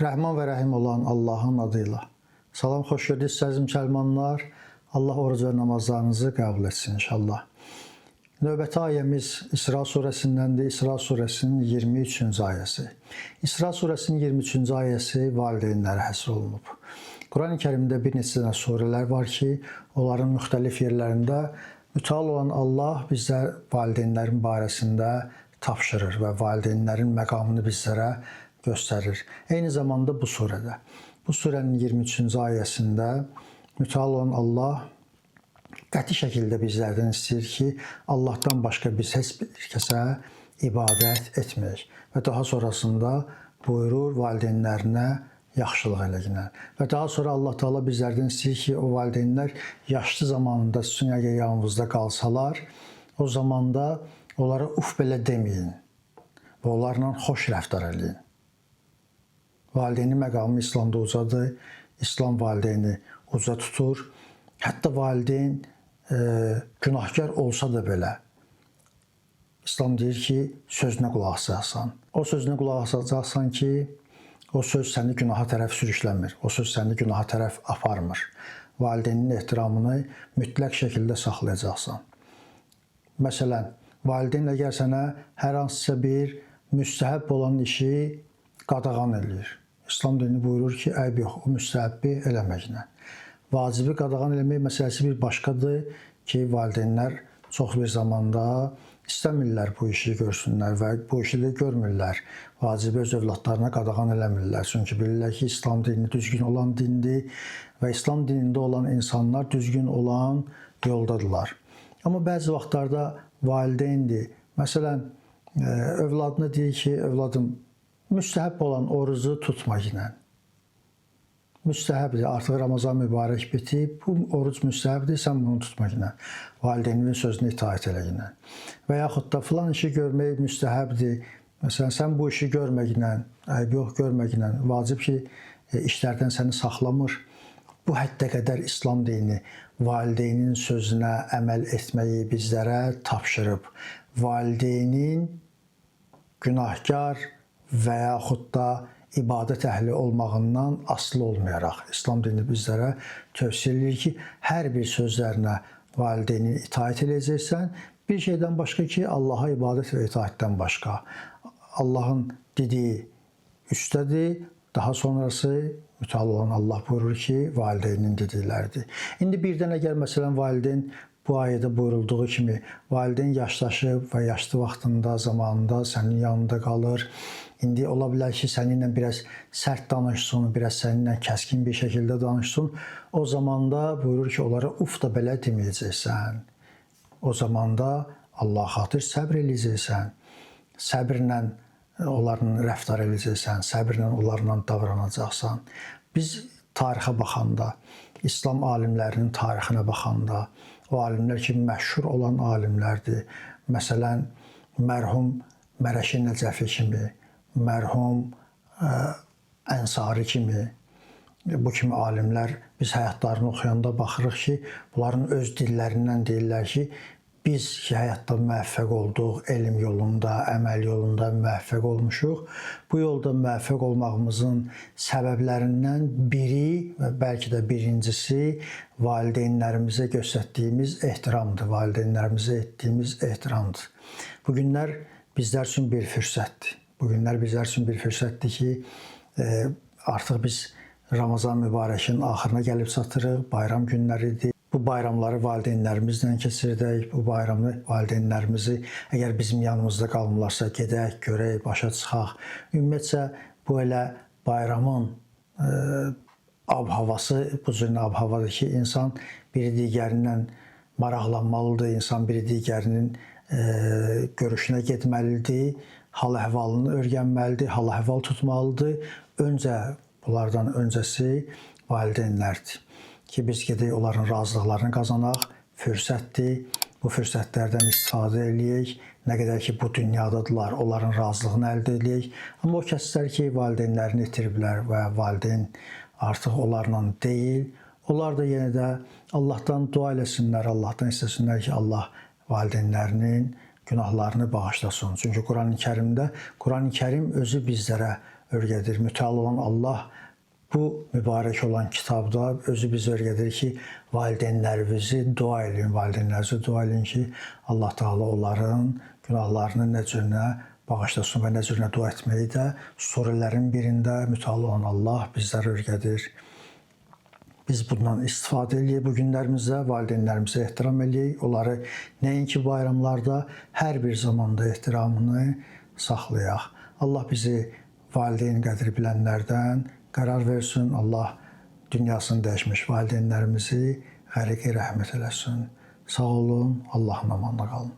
Rəhman və Rəhim olan Allahın adıyla. Salam, xoş gördük əziz müsəlmanlar. Allah oruc və namazlarınızı qəbul etsin inşallah. Növbəti ayəmiz İsra surəsindəndir. İsra surəsinin 23-cü ayəsi. İsra surəsinin 23-cü ayəsi valideynlərə həsr olunub. Quran-ı Kərimdə bir neçə dənə surələr var ki, onların müxtəlif yerlərində mütəal olan Allah bizə valideynlərin barəsində tapşırır və valideynlərin məqamını bizlərə göstərir. Eyni zamanda bu surədə, bu surənin 23-cü ayəsində mütəal olan Allah qəti şəkildə bizlərdən istəyir ki, Allahdan başqa biz heç bir kəsə ibadət etməyək. Və daha sonrasında buyurur valideynlərinə yaxşılıq eləginlər. Və daha sonra Allah Teala bizlərdən istəyir ki, o valideynlər yaşlı zamanında sizin əgər yanınızda qalsalar, o zamanda onlara uf belə deməyin və onlarla xoş rəftar eləyin. Valideynin məqamı İslamda ucadır. İslam valideyni uca tutur. Hətta valideyn günahkar olsa da belə İslam deyir ki, sözünə qulaq asacaqsan. O sözünə qulaq asacaqsan ki, o söz səni günaha tərəf sürükləmir. O söz səni günaha tərəf aparmır. Valideynin ehtiramını mütləq şəkildə saxlayacaqsan. Məsələn, valideyn əgər sənə hər hansısa bir müstəhəb olan işi qadağan eləyir. İslam dini buyurur ki, əyb yox, o müstəhəbbi eləməklə. Vacibi qadağan eləmək məsələsi bir başqadır ki, valideynlər çox bir zamanda istəmirlər bu işi görsünlər və bu işi də görmürlər. Vacibi öz övladlarına qadağan eləmirlər. Çünki bilirlər ki, İslam dini düzgün olan dindir və İslam dinində olan insanlar düzgün olan yoldadırlar. Amma bəzi vaxtlarda valideyndir. Məsələn, övladına deyir ki, övladım, müstəhəb olan orucu tutma yenə. Müstəhəbdir. Artıq Ramazan mübarək bitib. Bu oruc müstəhəbdir, sən bunu tutma yenə. Valideyninin sözünə itaət elə yenə. Və yaxud da filan işi görmək müstəhəbdir. Məsələn, sən bu işi görməklə, əyb yox görməklə, vacib ki, işlərdən səni saxlamır. Bu həddə qədər İslam dini valideynin sözünə əməl etməyi bizlərə tapşırıb. Valideynin günahkar və yaxud da ibadət əhli olmağından asılı olmayaraq İslam dini bizlərə tövsiyə eləyir ki, hər bir sözlərinə valideynin itaət eləyəcəksən, bir şeydən başqa ki, Allaha ibadət və itaətdən başqa. Allahın dediyi üstədir, daha sonrası mütəal olan Allah buyurur ki, valideynin dedikləridir. İndi birdən əgər məsələn valideyn bu ayədə buyurulduğu kimi valideyn yaşlaşıb və yaşlı vaxtında, zamanında sənin yanında qalır. İndi ola bilər ki, səninlə biraz sərt danışsın, biraz səninlə kəskin bir şəkildə danışsın. O zamanda buyurur ki, onlara uf da belə deməyəcəksən. O zamanda Allah xatir səbr eləyəcəksən. Səbirlə onlarla rəftar eləyəcəksən, səbirlə onlarla davranacaqsan. Biz tarixə baxanda, İslam alimlərinin tarixinə baxanda, o alimlər ki, məşhur olan alimlərdir. Məsələn, mərhum Mərəşi Nəcəfi kimi, mərhum Ənsari kimi, bu kimi alimlər biz həyatlarını oxuyanda baxırıq ki, bunların öz dillərindən deyirlər ki, biz ki, həyatda müvəffəq olduq, elm yolunda, əməl yolunda müvəffəq olmuşuq. Bu yolda müvəffəq olmağımızın səbəblərindən biri və bəlkə də birincisi valideynlərimizə göstərdiyimiz ehtiramdır, valideynlərimizə etdiyimiz ehtiramdır. Bu günlər bizlər üçün bir fürsətdir. Bu günlər bizlər üçün bir fürsətdir ki, artıq biz Ramazan mübarəkin axırına gəlib çatırıq, bayram günləridir. Bu bayramları valideynlərimizlə keçirdək, bu bayramı valideynlərimizi əgər bizim yanımızda qalmırlarsa gedək, görək, başa çıxaq. Ümumiyyətcə bu elə bayramın ab-havası bu cür ab-havadır ki, insan biri digərindən maraqlanmalıdır, insan biri digərinin görüşünə getməlidir, hal-əhvalını öyrənməlidir, hal-əhval tutmalıdır. Öncə bunlardan öncəsi valideynlərdir ki, biz gedək onların razılıqlarını qazanaq, fürsətdir. Bu fürsətlərdən istifadə eləyək. Nə qədər ki, bu dünyadadırlar, onların razılığını əldə eləyək. Amma o kəslər ki, valideynlərini itiriblər və valideyn artıq onlarla deyil, onlar da yenə də Allahdan dua eləsinlər, Allahdan istəsinlər ki, Allah valideynlərinin günahlarını bağışlasın. Çünki Quran-ı Kərimdə, Quran-ı Kərim özü bizlərə öyrədir. Mütəal olan Allah bu mübarək olan kitabda özü bizə öyrədir ki, valideynlərinizi dua eləyin, valideynlərinizə dua eləyin ki, Allah Taala onların günahlarını nə cürünə bağışlasın və nə cürünə dua etməyi də surələrin birində mütəal olan Allah bizlərə öyrədir. Biz bundan istifadə eləyək bu günlərimizdə, valideynlərimizə ehtiram eləyək, onları nəinki bayramlarda, hər bir zamanda ehtiramını saxlayaq. Allah bizi valideyn qədri bilənlərdən qərar versin. Allah dünyasını dəyişmiş valideynlərimizi qəriqi rəhmət eləsin. Sağ olun, Allahın amanında qalın.